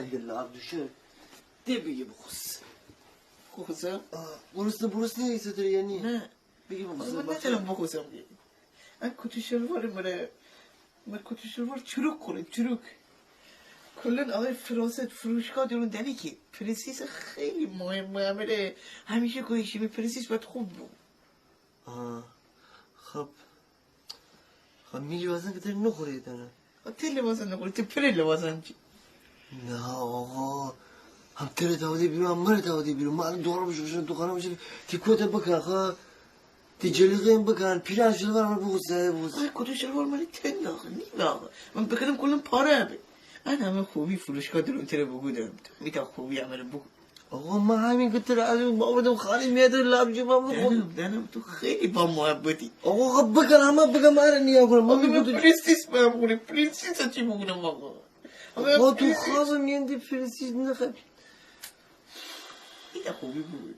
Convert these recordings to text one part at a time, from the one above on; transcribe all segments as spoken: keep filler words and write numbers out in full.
لاغ دوشه. ده بیگی بوخوس. بوخوسم؟ آه، گرسنه برسنه ایسه تره یعنی؟ نه. بیگی بوخوسم. من نتانم بوخوسم. ان کت و شلوار مره، مره کت و شلوار چروک خوره، چروک. کلاً آقای فراست فروشگاه دورون دانی کی پرنسیس خیلی مهمه، مره همیشه گویی شیمی پرنسیس باید خوب بو. آه، خب. خب، می لباسان که تره نخوره ایتانه. خب، تی لباسان نخوره، تی پئرٚ لباسان چی؟ نه آقا، هم تره تاوده بیرون، هم مره تاوده بیرون. من الان دوباره بشه، بشه تو خانه بشه، تی کوته بکن، خب. تی جلیقه هم بکن، پیرهن شلوار هم بوخوس، بوخوس. آی، کت و شلوار مره تنگه آقا، نیبه آقا. من بکنم کلاً پاره به. ان همه خوبی فروشگاه دورون تره بوگودم. تو می تا خوبی همه ره بوگو. آقا، من همین که تره از اون بابدم خانه میاد لبجی بابدم. دانم، دانم، تو خیلی با محبتی. آقا، خب بکن، همه بگم، مره نیا کنم. آقا، من پرنسیس بم خوره، پرنسیس چی بوگونم آقا؟ آقا، تو خوابم یعنی پرنسیس نخوابی. ایتا خوبی بوگو.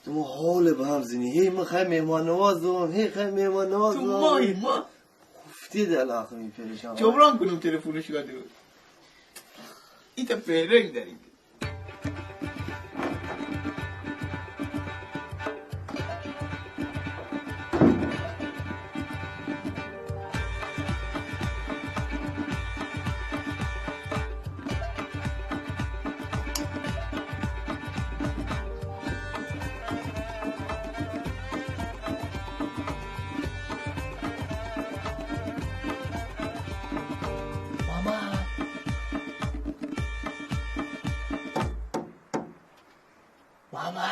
تو مو حال به هم زنی. هی من خیلی مهمان نواز دوم، هی خیلی مهمان نواز دوم. تو مایی ما. گفتی ده الاخر می پریشان. جبران کنم تلفنش کردی. ایتا پهرنگ داری. ماما. ماما.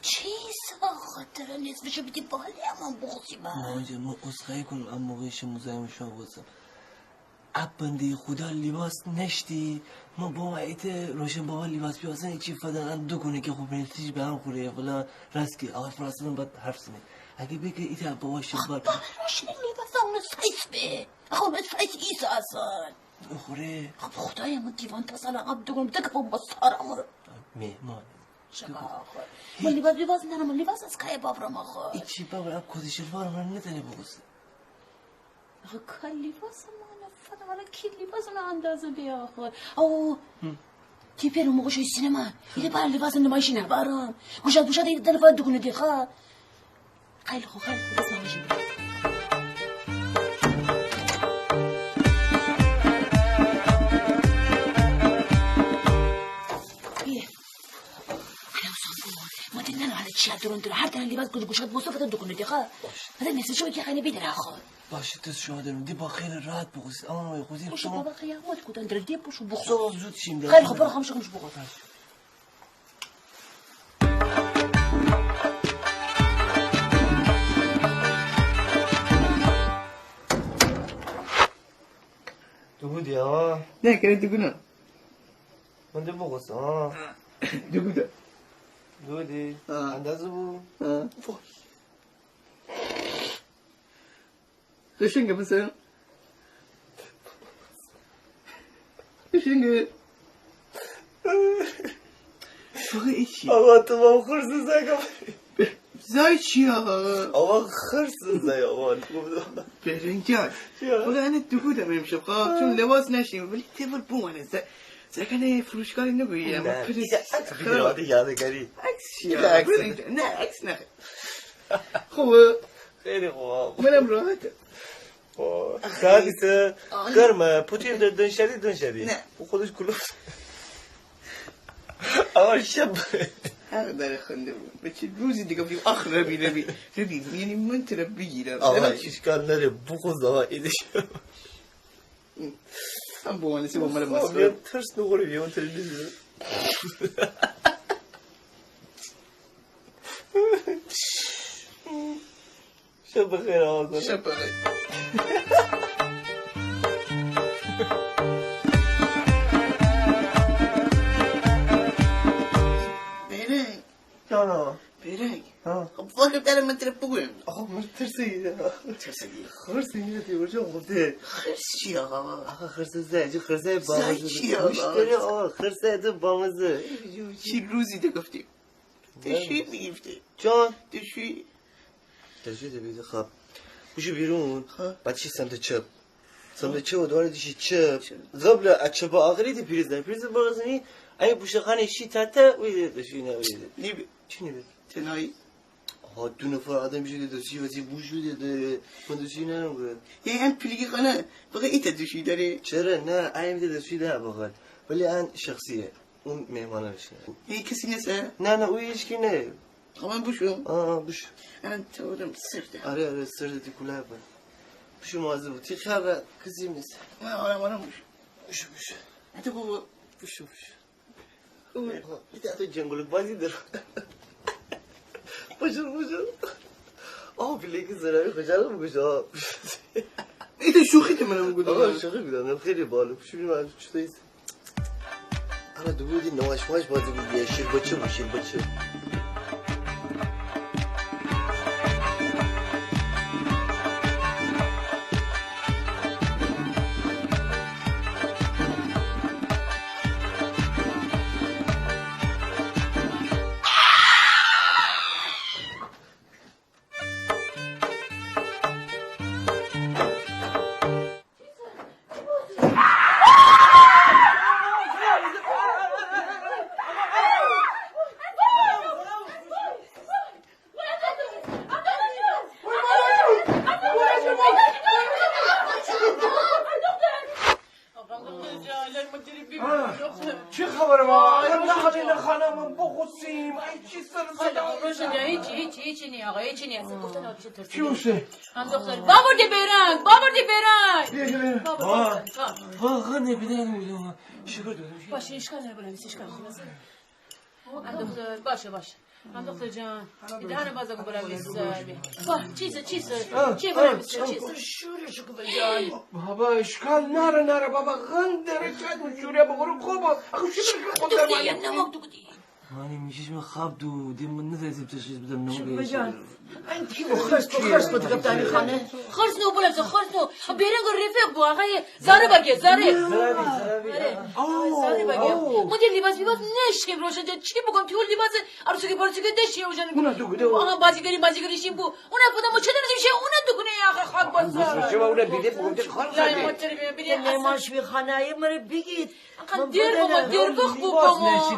چی ساخت دره نصفشو بیدی بالی امان بوخوسی با. ماما جان، من عذرخواهی کنم، اما موقع شم مزاحم شما بوستم. اب بنده خدا لباس نشتی، من بامو ایته روشن بابا لباس بیاوسن، ایچی فدان ان دوکونه که خو پرنسیس به هم خوره، فلان راست که آقا فراستم باید حرف زنه. اگه بگه ایته بابا شبر. بابا روشن لباس اون سایز به. آقا اون سایز ایسه اصلاً. خوره. خب خدایا، من دیوان تا سال عقب دوگم دکه با سارا مره. مهمان. شما آخر. من لباس، لباس نرم، من لباس از کای بابرم آخر. ایچی بابر، اب کت شلوار من نتانه بوخوسه. آخه کای لباس من فدا، والا کی لباس من اندازه ده آخر. او. هم. تی پئر اون موقع شوی سینما. ایده بار لباس نمایشی نه بارم. گوشاد، گوشاد ایده دنفا دوکونه ده خا. خیلی خو، خیلی خو، بس همشی. بیه. حالا او صبور. ما دینن حالا چیا دورون دورون. هر تنه لباس گوش، گوشاد بوسته فتا دوکونه ده خا. باش. فتا نصفشو که خیلی بیدره خا. باشه، تو شما درم. دی با خیلی راحت بوخوس. اما ما خودی. باشه، بابا قیامت کودن دره. دی بوشو بوخوس. صبح زود شیم ده. خیلی خو، برو خاموش خاموش بوخوس. باشه. دوگودی ها؟ نه، کره دوگونه. من ده بوخوسم ها. دوگوده. دوگودی. ها. اندازه بو. ها. وای. قشنگه مثلاً. قشنگه. فقط ایچی. آقا تو با خرس زای کم. زای چی آقا؟ آقا خرس زای آقا. بهرنگ جان. چیا؟ ولی انه دوگودم امشب خب، چون لباس نشیم، ولی تیفر بومانه. زای، زای کنه فروشگاهی نگویی، اما نه، پلیس. ایتا عکس خب. بگیر، آقا، یادگاری. عکس چی ایتا آقا؟ عکس. بهرنگ جان. نه، عکس نه. خوبه؟ خیلی خوبه. منم راحتم. آه. ساعتی سه. آه، نه. گرمه، پوتین ده دنشری، دنشری. نه. او خودش کلفت. آقا شب. حق داره خنده بو. به چی روزی دیگه بیم، آخ ربی، ربی، ربی، یعنی من تره بیگیرم. آقا اشکال ناره، بوخوس آقا، ایدش. هم بو، انه سی بو، مره خب، مسخره. ترس نخوری، بیا، من تره نیزه. شب بخیر آقا. شب بخیر. بهرنگ. جان آقا. بهرنگ. ها. خب، واقعاً دره من تره بگویم. آقا، من ترسیدم. ترسیدی؟ خرس اینه دی، اونجا خورده. خرس چی آقا؟ آقا، خرس زای، جو خرس زای بامزه. زای چی آقا؟ گوش داره آقا، خرس زای ده بامزه. چی روزی ده گفتی؟ نه. تشویق می‌گیفتی. جان. تشویق. تشویق ده بیده خب. بوشو بیرون. ها. بعد شی سمت چپ. سمت چپ و دوباره دیشی چپ. چپ. قبل از چپ آخری دی پریز دره. پریز بازنی، ای بوشو خانه شی تاته، اوی ده، شی نه، اوی ده. نیبه. چی نیبه؟ تنهایی. آها، دو نفر آدم شده، دو سی وزی بوشو ده، ده، من دو سی نه نگه. یه هم پیلگی خانه، فقط ایتا دو سی دره. چرا نه؟ ای ده دو سی ده بخور. ولی ان شخصیه. اون مهمانه بشینه. هی کسی نیسه؟ نه، نه، او هیچکی نه. خب من بوشو. آه، آه، بوشو. الان تو آدم سرده. آره، آره، سرده، تی کلاه بر. بوشو، مواظب بو. تی خبر کسی نیسه. نه، آرام، آرام بوشو. بوشو، بوشو. حتی بابا. بوشو، بوشو. او، بوشو. تو جنگل بازی دره. بوشو، بوشو. آه، بیله کی زنایی خوشحال بوکوش، آه. ایتا شوخی ده منم گودم. آقا، شوخی گودم، خیلی باحاله. بوشو، ببینیم چطوری ایسه. آره، دو بودی نواش مواش بازی بودی، شیر بچه بو، شیر بچه. چی خبره ما؟ الان نخوابی، نه خانه، من بخوسیم. ای چی سر صدا؟ روشن جان، هیچی، هیچی، هیچی نی آقا، هیچی نی. اصلاً گفتن آقا چی ترسیدی؟ چی اوسه؟ من دختر، باوردی بیرنگ، باوردی بیرنگ. بیا که بیرم. بابا، آه. آه. آه، خنده بیدن بودم. شکر دادم. باشه، اشکال نره، بلند اشکال نره. من دختر، باشه، باشه. من دختر جان، ایدانه باز اگه بلند نیست. با، چیسه، چیسه؟ آه، چی آه، بلند نیست؟ آه. چیسه؟ شورش کو به جان. بابا، اشکال نره، نره، بابا، غم دره، چه تو شوره بخوره، خوبه. آخه شوره که خود درمانی. یه نمک تو کدی. مانی میشیش من خواب دو، دی من نتونستم تشخیص بدم نمک. شکر جان. انتی خرس کو، خرس کو، دیگه دانی خانه. خرس نو بلند، خرس نو. بیرنگ رفیق بو، آقای زاره بگه، زاره. زاره بگه. آره. آه، زاره بگه. آه. من ده لباس، لباس نشیم روشن جان، چی بگم؟ تو لباس عروسکی پروسکی دشی روشن. اونا دوگو ده. آها، بازیگری، بازیگری شیم بو. اونا خدا مو چه دنه شی، اونا دوگو نه آقا خاک بسر. شما اونا بیده بگم چه خاک زده. مهمانش می خانه مره بیگید. انقدر دیر بوم، دیر وقت بوم.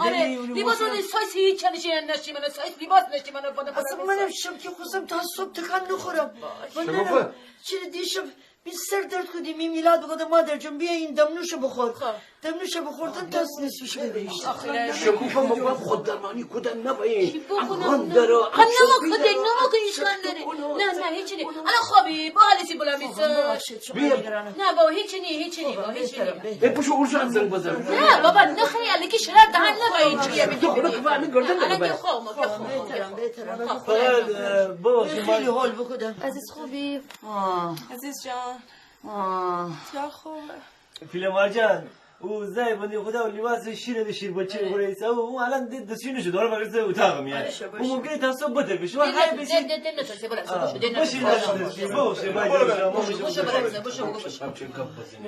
آره. لباس اون سایز هیچ چنه شی نشی، من سایز لباس نشی، من بده. اصلاً منم شب که خوستم تا صبح تکان نخورم. من ننم. چرا دیشب می سر درد کودی، می میلاد بگفت مادر جون بیا این دمنوشو بخور. خب. دمنوشو بخوردم تا نصف شب بیشتر. شکوفه مگم خود درمانی کودن نبایی. چی بکنم؟ غم دره. خب نمک بده، نمک اشکال نره. نه، نه، هیچی نی. الان خوابی، با حالتی بلند بیسه. بیا. نه بابا، هیچی نی، هیچی نی بابا، هیچی نی. ای پشو اورژانس زنگ بزن. نه بابا، نه خیلی، الکی شرر دهن نگه هیچی. تو خدا که فهمی گردن نگه. الان خواب، خواب، خواب. بهترم، بهترم. فقط، اه، بابا، شما خیلی حال بکودم. عزیز خوبی؟ آه. عزیز جان. آه. بسیار خوبه. پیله مارجان، او زای بندی خدا و لباس شیر ده، شیر بچه بوره ایسه. او، او الان ده دستشویی نشو، دوباره برگرده اتاق میاد. باشه، باشه. او ممکنه تا صبح بتر بشه. شما ده، هی ده، بیسی. ده، ده نترسه، بلا، آه. بشه، ده نترسه. باشه، باشه، باشه، باشه، باشه.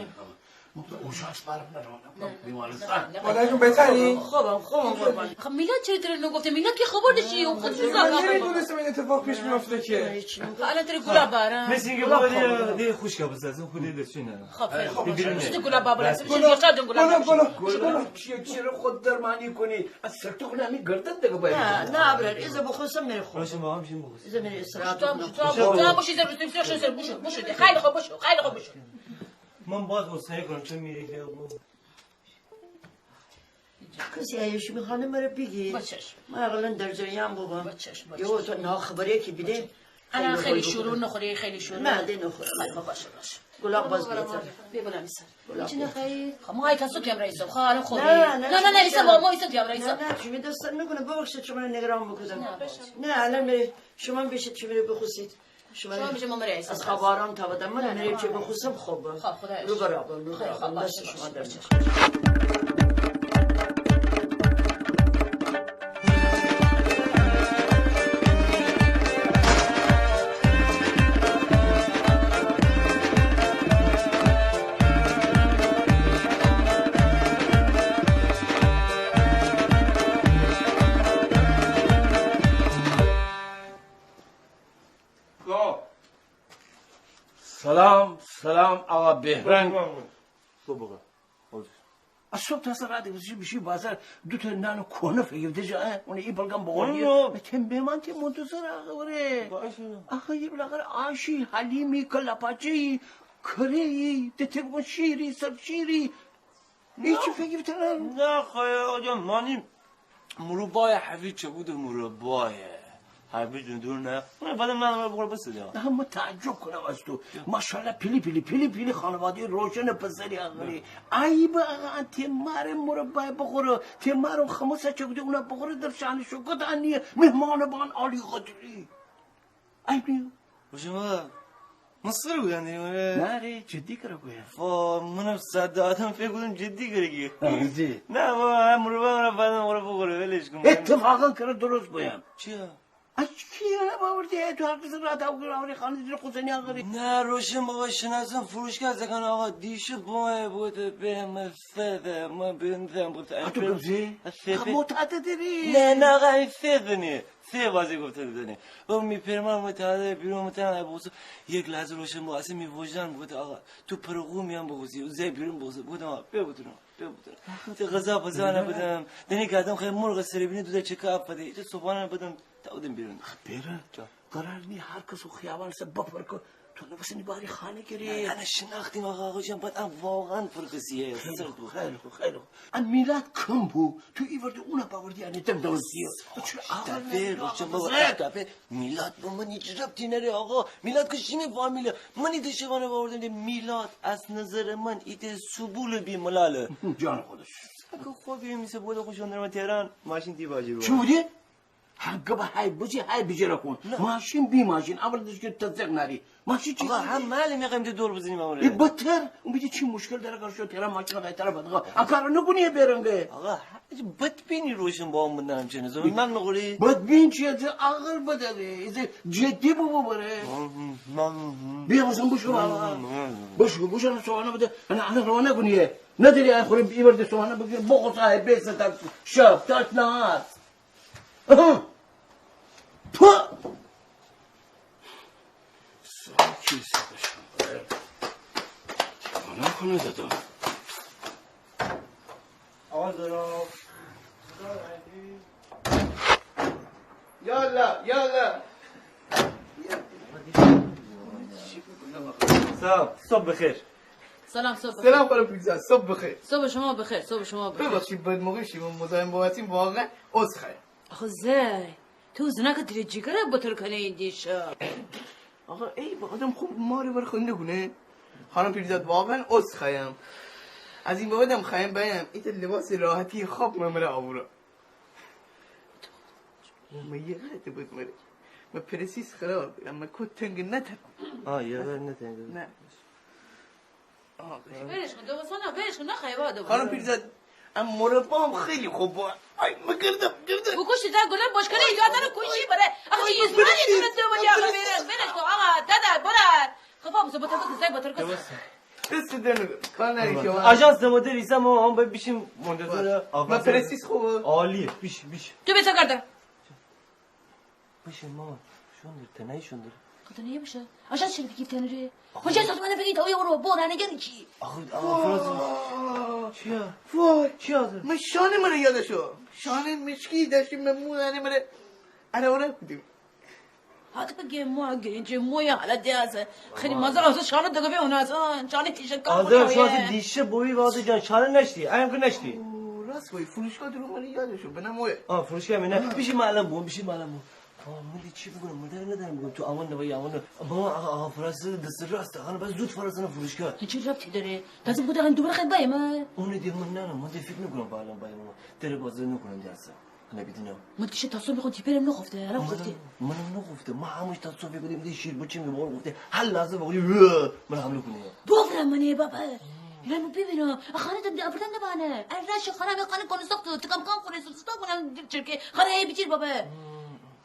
اورژانس برم نرم. بیمارستان. نه، نه. مادر جون بهتری؟ خوبم، خوبم قربان. خب میلاد چرا تره نگفته؟ میلاد که خبر داشتی، اون خود چیز زاکا. من نمی‌دونستم این اتفاق پیش می‌افته که. الان تره گلاب بارم. مثل اینکه بابا ده، ده خوشکه بزن، خود دستشویی نره. خب، خیلی خوب. ببینیم. چیز گلاب بابا لازم. گلاب. یخچال دون گلاب. گلاب، گلاب. چیه، چرا خود درمانی کنی؟ از سر تو کنه همین گردن دیگه باید. نه، نه، ابرار، ایزه بخوسم مره خو. باشه، ما هم شیم بخوسم. ایزه مره استراحت کنم. تو هم، تو هم، تو هم باشی، ایزه بشو، بشو، بشو. خیلی خوب، بشو، خیلی خوب، بشو. من باز عذرخواهی کنم، چون می‌ری که کسی ایه شیمی خانه مره بیگی. با چشم. من اقلاً در جریان بوبم. با چشم، با چشم. یه وقت ناخبری کی بیده. الان خیلی شورو نخوری، خیلی شورو. نه، ده نخورم. خب، باشه، باشه. گلاب باز بهتر. بیا بالا می سر. گلاب چی بهتر. نخوری؟ خب، ما ای کسو تیم رئیسم. خب، الان خوبی. نه، نه، نه، نه، نه، ایسا با ما ایسا تیم رئیسم. نه، نه، شیمی دستان می‌کنه، ببخشید شما نگران بکودم. نه، باشه. نه، الان مره شما بیشید شیمی ره بخوسید. شما بیشید ما مره ایسا. از خواب آرام تاودم. من مره چی بخوسم خوبه. خب، خدا. رو برابر، رو برابر. خب، دست شما درد. سلام، سلام آقا بهرنگ. صبح بخیر. از صبح تا سر راه دکفتی بیشی بازار، دو تا نان کهنه فگیفتی جا، اه؟ اونه ای بلگم بخوری. ته مهمان تی منتظر آقا وره. آقا یه بالاخره آشی، حلیمی، کله‌پاچه‌ای، کره‌ای، ده ته بگم شیری، سرشیری. هیچی فگیفتی؟ نه خیر آقا جان، مانی مربای حفیظ چه بوده مربای. حفیظ دور نه. اونه بعد من رو بخور بس ده. آها، من تعجب کنم از تو. ماشاءالله پیلی پیلی، پیلی پیلی خانواده روشن پسری آقا وره. عیب آقا تی مار مربای بخوره، تی مار خمسه چه بوده اونه بخوره در شأن شوکت انیه. مهمان بان عالی قدری. عیب نیه. روشن بابا، مسخره گویی دری مره؟ نه ره، جدی کره گویم. وا، منم صد آدم فکر کودم جدی کره گویی. نه بابا، هم مربا مره بعدم مره بخوره، ولش کن. اتفاقا کره درست گویم. چیا؟ اچ کی نه باور دی، تو هر کس را داو کره آوری خانه دیر خوزنی آقا وره. نه روشن بابا، شناسم فروشگاه زکان آقا، دیشب بامه بوته به من فده، من بینتم بوته. تو گبزی؟ معتاد دری؟ نه نه آقا، این فده نیه. سه بازی گفته دنی. و می پیرمرد می تاده بیرون می تنه بوسو. یک لحظه روشن بو، اصلاً می وجدان بوگفته آقا تو پر قو میان بوسوزی، زه بیرون بوسو. بوگفتم آقا بیا بوتونم، بیا بوتونم. ته غذا بزا نبدم. دنی که آدم خیلی مرغ سری بینه دوده چکه آب فده. ایته صبحانه بدم تا اودم بیرون. بهرنگ، قرار نیه هر کس او خیابان سه بپرکه. تو نوسنی باری خانه گری. نه، نه، شناختیم آقا، آقا جان، بعد ام واقعاً فرقسیه. خیلی خو، خیلی خو، خیلی خو. ام میلاد کم بو، تو ایوردی اونه باوردی، یعنی دم دوزیه. تو چرا آقا دفعه، روشن بابا، دفعه. میلاد با من هیچ ربطی نره آقا. میلاد که شیمی فامیله. من ایته شبانه باوردم ده. میلاد از نظر من ایته سبول بی ملاله. جان خودش. اگه خوبی میسه بوده خوش اندرم تهران، ماشین تی باجی رو. چی بودی؟ هر گبه های بجی، های بجره کون. ماشین بی ماشین، اول دش که تصدیق ناری. ماشین چی؟ آقا، هم معلوم یه قیمت دور بزنیم، آقا. ای بدتر، اون بیدی چی مشکل دره که شو تهران ماشین قایتره بدگا. ا کارو نکونی یه بهرنگه. آقا، بدبینی روشن بابا من دارم چه نزم. من نخوری؟ بدبین چیه؟ آقا بدره. ایزه جدی بو ببره. بیا مثلاً بشو بابا. بشو، بشو، صبحانه بده. انا، انا روانه کنی. نداری ای خوری ایورده صبحانه بگیر. بخو صاحب بیسه تا شب، تا نهار. آها. پا. ساکی سرشون. چونه کنه دادم؟ آقا زرا. یا الله، یا الله. سلام، صبح بخیر. سلام، صبح بخیر. سلام خانم پیرزاد، صبح بخیر. صبح شما بخیر، صبح شما بخیر. ببخشید بدموقع شیمه مزاحم بوستیم، واقعاً عذرخواهیم. آخه زای، تو زناکه دری جیگره بتر کنه ایدی شب. آقا، ای با آدم خوب ماره ور خنده کنه. خانم پیرزاد، واقعاً عذرخواهیم. از این بابت هم خواهیم بگم، ایته لباس راحتی خواب ممره آورا. من یه غلطی بود مره. من پرسیس خراب، اما کو تنگ نتر. آه، یه غلط نتنگ. نه. آه، ولش کن، دوستانا، ولش کن، نه خیبه دوستانا. خانم پیرزاد، ام مربا هم خیلی خوب بود. آی، من گردم، گردم. بکشی تا گلم بشکنه، یا داره کشی بره. آخه چی ایزمانی تو رو دو بجه آقا بیرم، ولش کن، آقا، دادا، برار. خب، بابا، بتر کن، زای بتر کن. بس دنو، کار نری شما. آژانس دمو دریسه، ما هم باید بیشیم منتظر آقا. من پرسیس خوبه. عالیه، بیش، بیش. تو بیسا کردم. بشه ماما، شوندر، تنهایی شوندر. خب تنهایی بشه. آژانس چی بگی تنهایی؟ خب چه ساعت من بگی تا اوی برو، برو، نگردی چی؟ آخه، آخه فراز. چیه؟ وای. چی آخه؟ من شانه مره یاد شو. شانه مشکی داشتیم، من مو زنه مره. اره، اره بودیم. حتی بگه مو گنجه، مو یه حالت ده هسه. خیلی مزه هسه، شانه دگه به اون هسه، شانه تیشه کار آزه کنه. شانه دیشه بوی واسه جان، شانه نشتی، ایم که نشتی. اوه، راست وای، فروشگاه درو مره یاد شو، بنم اوه. آه، فروشگاه می نه. بیشی معلم بو، بیشی معلم بو. آه، من دی چی بگم؟ من داره ندارم بگم. تو امان نبایی، امان نبایی. بابا، آقا، آقا فراز دست راست. آقا، بس زود فراز نه فروشگاه. چی ربطی داره؟ لازم بوده هم دوباره خیلی بایم. اونه دی من نه، نه، من دی فکر نکنم با الان بایم. تره بازی نکنم دی اصلاً. نه بیدی نه. من دیشه تا صبح می‌خوام تیپرم نخفته، الان خفته. منم نخفته. ما همش تا صبح بودیم دی شیر بچیم به بار گفته. هر لحظه بگویی، من حمله کنه. بابا منه بابا. اینا مو ببینم. خانه دم دی آوردن دبانه. ای راش خانه به خانه کنه ساخت. تکم کام کنه سوستا کنم چرکه. خانه ای بیچیر بابا.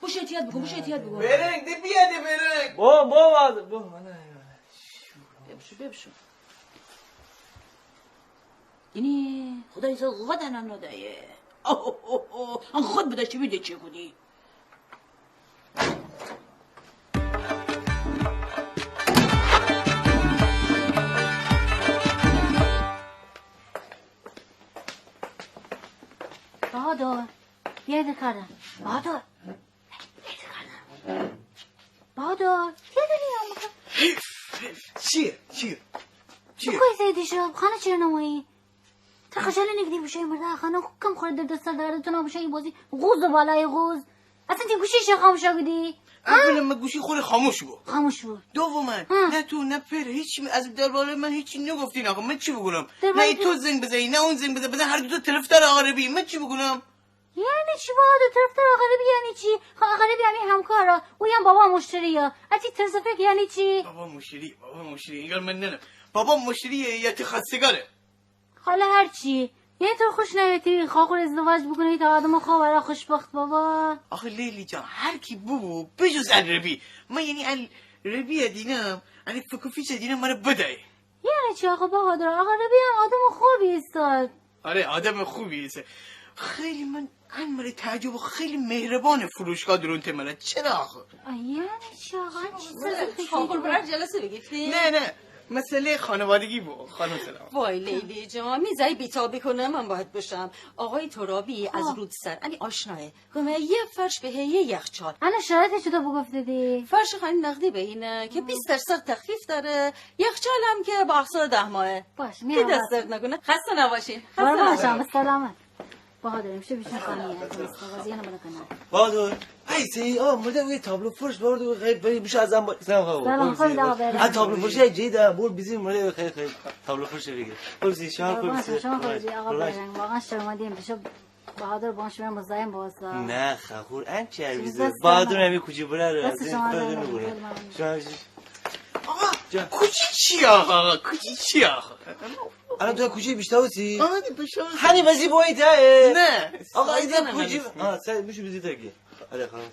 بوشو احتیاط بوکون، بوشو احتیاط بوکون. برنگ، دی بیا دی برنگ. بو، بو، واز، بو، من نه. بیا بشو، بیا بشو. اینی خدای سر قوت انم ندایه. اوه، اوه، اوه، اوه. ان خود بداشتی بیده چه کنی؟ بهادر، بیا ده کار دارم. بهادر، بیا ده کار دارم. بهادر، بیا ده نیام بکن. چیه؟ چیه؟ چیه؟ تو کجایی دیشب؟ خانه چره نامویی؟ تو خجالت نکشی بوشویی مرده خانه؟ کم خورده دست درد تو نبوشویی بازی غوز و بالای غوز. اصلاً تی گوشی چره خاموش کودی؟ ها؟ اولاً مه گوشی خوره خاموش بو. خاموش بو. دوماً، ها. نه تو، نه پئر، هیچ از دربارهٔ من هیچی نگفتین آخه. من چی بگونم؟ نه تو زنگ بزنی، نه اون زنگ بزنه، بزنه هر دو تا طرفدار آقا ربیع. من چی بگونم؟ یعنی چی بابا؟ دو طرفدار آقا ربیع یعنی چی؟ خو آقا ربیع امی همکاره، اویم بابا مشتریه. اتی طرز فکر یعنی چی؟ بابا مشتری، بابا مشتری، انگار من ننم. بابا مشتریه یا تی خواستگاره؟ حالا هر چی. یعنی تو خوش نیتی خاخور ازدواج بکنه، تا آدم خوب برا خوشبخت بابا. آخه لیلی جان، هر کی ببو، بجز ال ربیع. من یعنی ال ربیع دینم، یعنی فکوفیچ دینم، مره بدای. یعنی چی آقا بهادر؟ آقا ربیع هم آدم خوبی ایسه. آره، آدم خوبی ایسه. خیلی من، ان مره تعجب، خیلی مهربان فروشگاه درون ته مره. چرا آخه؟ آ، یعنی چی آقا؟ چی خاخور برار جلسه بگیفتی؟ نه، نه. مسئلهٔ خانوادگی بو، خانم سلام. وای لیلی جان، می زای بی‌تابی کنه، من باید بشم. آقای ترابی از رودسر، انی آشنایه. گمه یه فرش بهه یه یخچال. انه شرایطه چطو بوگفتیدی؟ فرش خانه نقدی بهینه که بیست درصد تخفیف داره، یخچال هم که با اقساط ده ماهه. باش، می دست درد نکنه. خسته نباشین. قربان شم، سلامت. بهادر، امشب بیشین خانه، بازی نباید کنه. بهادر، ای سی، آ، مده وی تابلو فرش بارد و خیلی بری بشه از هم با-، سلام، خوب، سلام، خوب، خوب، سلام. آ، تابلو فرش ای جیده، بور بیزیم مده خیلی، خیلی تابلو فرش بگیر. خوب سی، شما خوب سی. شما خوب سی، آقا بهرنگ، واقعاً شرمندیم. بهادر بان شمه مزاحم بوسته. نه، خاخور، ان چی حرفی زنی؟ بهادر امی کوچی برار، از این خدا نگونه. شما آقا، کوچی چی آقا؟ آقا، کوچی چی آقا؟ الان تو کوچی بیشتاوسی؟ آقا، دی بشم. هنی بازی بویی ده. نه. آقا، ایده کوچی. ها، سر میشه بیزی تاکی. آره، خانم.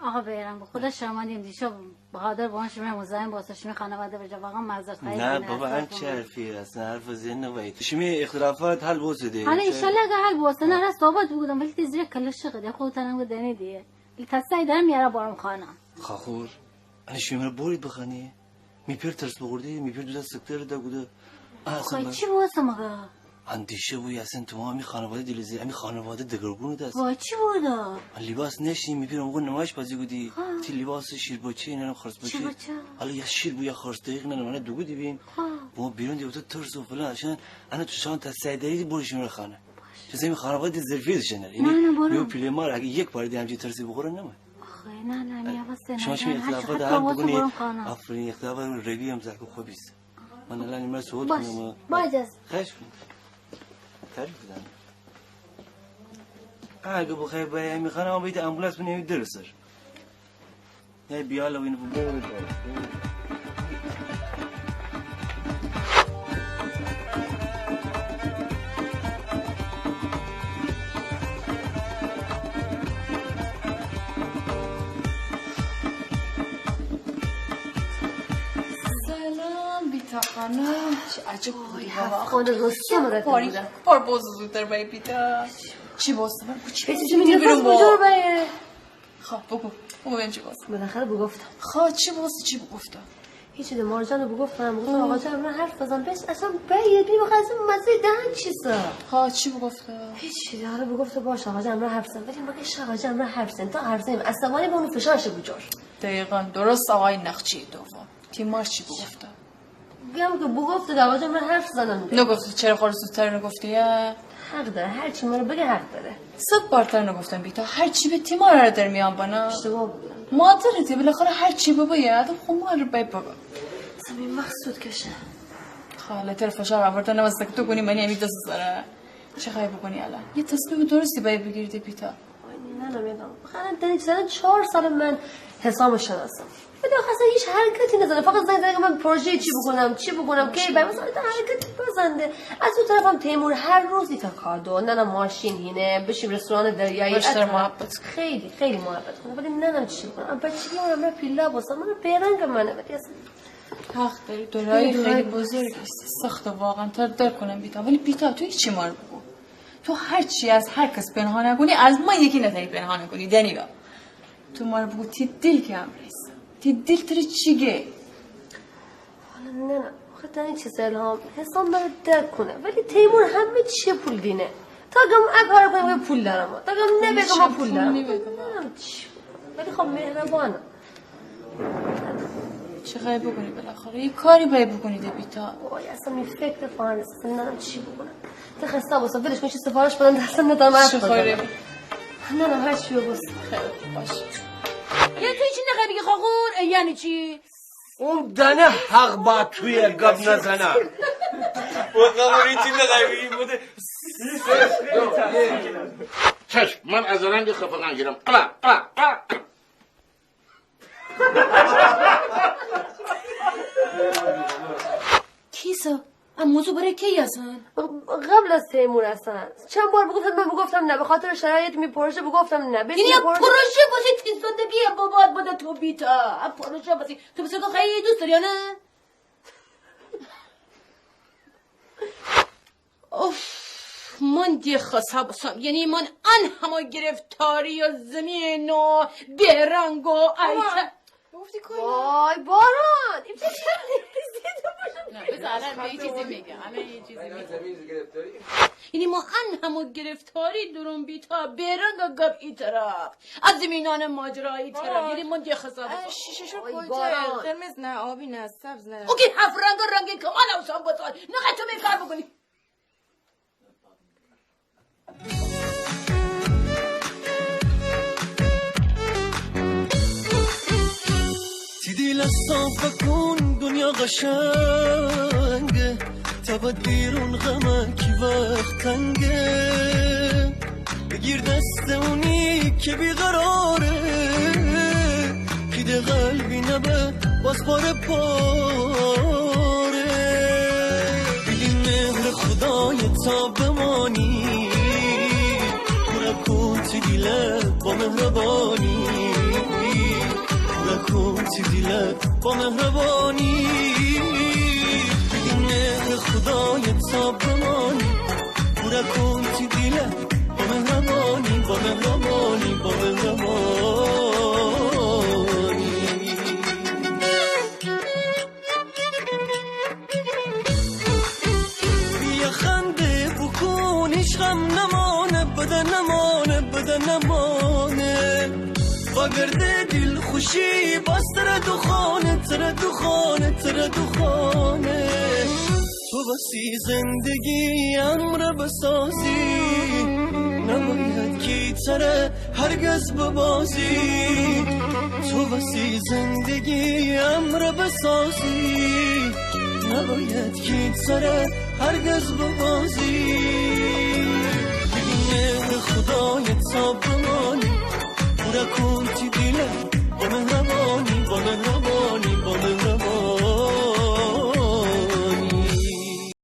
آقا بهرنگ، به خدا شرمندیم. دیشب بهادر بان شمه مزاحم بوسته، شمه خانواده بجا واقعاً معذرت خواهی. نه بابا، ان چی حرفی؟ اصلاً حرف زنی نباید. شمه اختلافات حل بوسته ده. حالا انشالله اگه حل بوسته، نه، راست صحبت بوگودم، ولی تی زیر کله شقه ده، خودتانم گو دنی دیه. تی تسای دارم میاره بارم خانه. خاخور، انه شمه مره بورید بخانی. می پیر ترس بخورده، می پیر دوده سکته رده گوده. خو چی بوسته مگه؟ اندیشه بوی اصلاً تمام امی خانواده دیلزه، امی خانواده دگرگون دست. وای، چی بوده؟ لباس نشتی، می پیر امو نمایش بازی گودی. تی لباس شیر بچه، ننم خرس بچه. شیر بچه؟ حالا یا شیر بو یا خرس، دقیق ننم، انه دوگودی بیم. بو بیرون دیوته ترس و فلان، اشان انه تو شان تا سیدری بوری شمه خانه. چه امی خانواده ظرفیت شنه. یعنی نه، نه، برو. یو پیله مار اگه یک بار دی همچین ترسی بخوره نمه. آخه نه، نه، می حواس نه. شما چی اختلافات حل بکنی؟ آفرین، اختلافات ربیع هم زاکو خوبیست. من الان ایمه صحبت کنم. باش، باش. خواهش کنم. تعریف بدم. اگه بخوای بری امی خانه، اما بیت آمبولانس بنی امی در سر. نه، بیال و اینو ببر. سلام بیتا خانم. چه عجب بودی بابا. هفت خانه درسته مرتب بودم. بار باز زودتر بایی بیتا. چی باز؟ من کوچی چیزی بیرون بجور بایی. خب، بگو. بگو ببینم چی باز. بالاخره بگفتم. خب، چی باز؟ چی بگفتم؟ هیچی ده، مارجانه بگفتم. بگفتم آقا جان، امرا حرف بزن. بس اصلاً بایی بی بخواه اصلاً مزهٔ دهن چیسه. خب، چی بگفتم؟ هیچی ده، حالا بگفته باشه آقا جان، امرا حرف زن. ولی مگه شه آقا جان، امرا حرف زن. تا حرف زنیم، عصبانی به اونو فشارش بجور. دقیقاً درست آقای نقچی دوم. تی مار چی بگفتم؟ گم که بگفته ده آقا جان، امرا حرف زنم ده. نگفته چرا خور زودتر نگفتی، یا؟ حق داره، هر چی مره بگه حق داره. صد بارتر نگفتم بیتا، هر چی به تی مار در میان بنا. اشتباه بودم. مادرتی، بالاخره هر چی ببه، یا آدم خو مار بای ببه. سمی مقصود کشه. خاله، تر فشار آورده نمسته که تو کنی منی امی دست سره. چه خواهی بکنی الان؟ یه تصمیم درستی بای بگیردی بیتا. وای، ننم یادم. خانم، دنی چرا چهار سال من حسام شناسم. ولی آخه اصلاً هیچ حرکتی نزنه. فقط زنگ زنه که من پروژه چی بکنم، چی بکنم، کی باید مثلاً ایتا حرکت بزنده. از او طرفم تیمور هر روز ایتا کار دو. ننم ماشین هینه، بشیم رستوران دریایی. بیشتر محبت. خیلی، خیلی محبت کنه. ولی ننم چی بکنم. بچگی من همراه پیلا بوستم. من بهرنگ منه. ولی اصلاً حق داری، دورایی خیلی بزرگی است. سخته واقعاً، تره درک کنم بیتا. ولی بیتا، تو هیچی مار بگو. تو هر چی از هر کس پنهان کنی، از من یکی نتانی پنهان کنی، دنیبا. تو مار بگو تی دیل که امره ایسه. تی دیل تره چی گه؟ حالا نه، نه. آخه دنی چیسه الهام. حسام مره درک کنه. ولی تیمور همه چی پول دینه. اگم ا کار کنم، پول دارم. اگم نبگم، پول دارم. نمی‌گم. نمی‌دونم چی بگم. ولی خب مهربانه. چی خواهی بکنی بالاخره؟ یه کاری باید بکنی ده بیتا. وای، اصلاً می فکر فارغ است. اصلاً نمی‌دونم چی بکنم. ته خسته بوستم. ولش کن، چی سفارش بدم، اصلاً نمی‌تونم حرف بزنم. چی خوری؟ نمی‌دونم، هر چی ببوست. خیلی خوب، باشه. یعنی تو هیچی نخوای بگی خاخور؟ اه، یعنی چی؟ اون دنه حق با تویه، گب نزنه. و خاخور هیچی نخوای بگی، بوده. چشم، من از رنگ خفقان گیرم. قلا، قلا، قلا. کیسه؟ ا موضوع برای کی هستن؟ قبل از تیمور هستن. چند بار بگفتم، من بگفتم نه، به خاطر شرایط می پروژه بگفتم نه. یعنی ا پروژه واسه تی زندگی بابات بده تو بیتا. ا پروژه واسه تو بسه تو خیلی دوست داری، نه؟ اوف، من ده خسته بوستم. یعنی من ان همه گرفتاری و زمین و بهرنگ و ایته. گفتی کلا. وای باران، این چه شکلی؟ نه، بذار الان یه چیزی میگه. الان یه چیزی میگه. یعنی ما ان همه گرفتاری دورون بیتا، بهرنگ گپ ای طرف. از زمینان ماجرا ای طرف. یعنی من ده خسته بوستم. شیشه شو. وای پویتر، باران. قرمز نه، آبی نه، سبز نه. اوکی، هفت رنگ، رنگ کمال اوسان بوتان. نه تو می کار بکنی. تی دیل صاف کون، دنیا قشنگه، تا بد بیرون غمه کی وقت تنگه. بگیر دست اونی که بیقراره، پیده قلبی نبه باز پاره پاره. بدین مهر خدای تا بمانی، پورا کن تی دیله با مهربانی، پورا کن تی دیله با مهربانی. بدین مهر خدای تا بمانی، پورا کن تی دیله با مهربانی، با مهربانی، با مهربانی. بیا خنده بکن، هیچ غم نمانه، بده نمانه، بده نمانه. واگرده دیل خوشی باز تره دوخانه، تره دوخانه، تره دوخانه. تو وسی زندگی امره بسازی، نباید کی تره هرگز ببازی. تو وسی زندگی امره بسازی، نباید کی تره هرگز ببازی.